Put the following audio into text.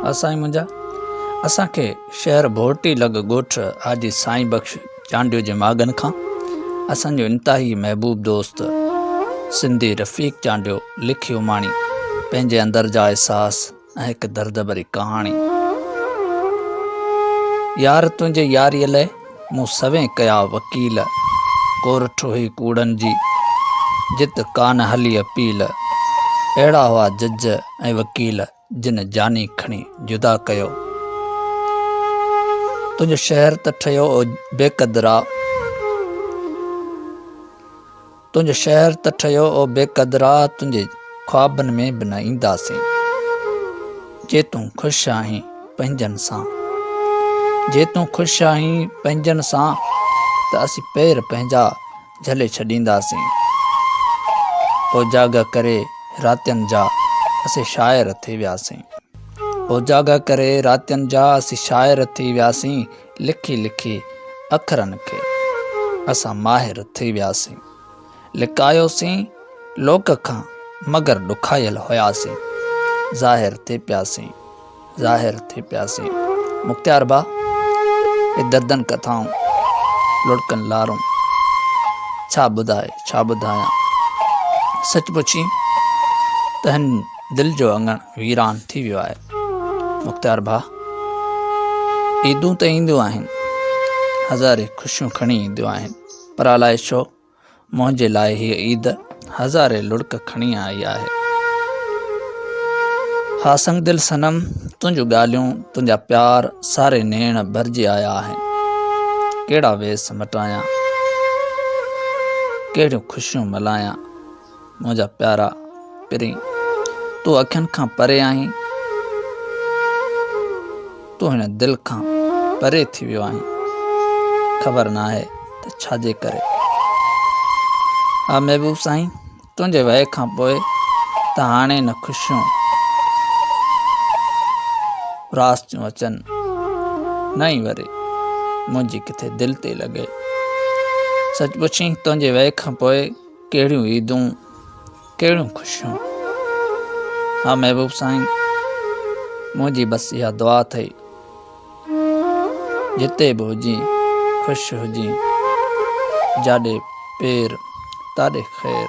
ها سائين منهنجا، اسان کي شهر ڀورٽي لڳ ڳوٺ حاجي سائين بخش چانڊيو جي ماڳن کان اسان جو انتهائي محبوب دوست سنڌي رفيق چانڊيو لکي اماڻي پنهنجي اندر جا احساس ۽ هڪ درد ڀري ڪهاڻي. يار تنهنجي ياريء لئه مون سوين ڪيا وڪيل، ڪورٺ هئي ڪوڙن جي، جت ڪانه هلي اپيل، اهڙا هئا جج ۽ وڪيل، جن جاني کڻي جدا ڪيو. تنهنجو شهر ته ٺهيو او بيقدرا. تنهنجو شهر ته ٺهيو او بيقدرا، تنهنجي خوابن ۾ به نه اينداسين. جي تون خوش آهين پنهنجن سان، جي تون خوش آهين پنهنجن سان، ته اسين پير پنهنجا جهلي ڇڏينداسين. اوجاڳا ڪري راتين جا اسين شاعر ٿي وياسين. اوجاڳا ڪري راتين جا اسين شاعر ٿي وياسين، لکي لکي اکرن کي اسان ماهر ٿي وياسين. لڪايوسين لوڪ کان مگر ڏکايل هياسين، ظاهر ٿي پياسين. ظاهر ٿي پياسين. مختيار ڀاء اي دردن ڪٿائون لڙڪن لارون ڇا ٻڌائي ڇا ٻڌايان سچ پڇين ته هن دل جو اڱڻ ويران ٿي ويو آهي مختيار ڀاء عيدون ته اينديون آهن هزارين خوشيون کڻي اينديون آهن پر الائي ڇو منهنجي لاء هيء عيد هزارين لڙڪ کڻي آئي آهي. ها سنگدل صنم، تنهنجون ڳالهيون، تنهنجا پيار ساري نيڻ ڀرجي آيا آهن. ڪهڙا ويس مٽايان، ڪهڙيون خوشيون ملهايان، منهنجا پيارا پرين، تون اکين کان پري آهين. تون هن دل کان پري ٿي ويو آهين. خبر ناهي ته ڇا جي ڪري. ها محبوب سائين، تنهنجي وئي کان پوء ته هاڻي نه خوشيون راس ٿيون اچن، نه ئي وري منهنجي ڪٿي دل تي لڳي. سچ پڇين تنهنجي وئي کان پوء ڪهڙيون عيدون ڪهڙيون خوشيون. ها محبوب سائين منهنجي بس اها دعا اٿئي جتي به هجين خوش هجين جاڏي پير تاڏي خير.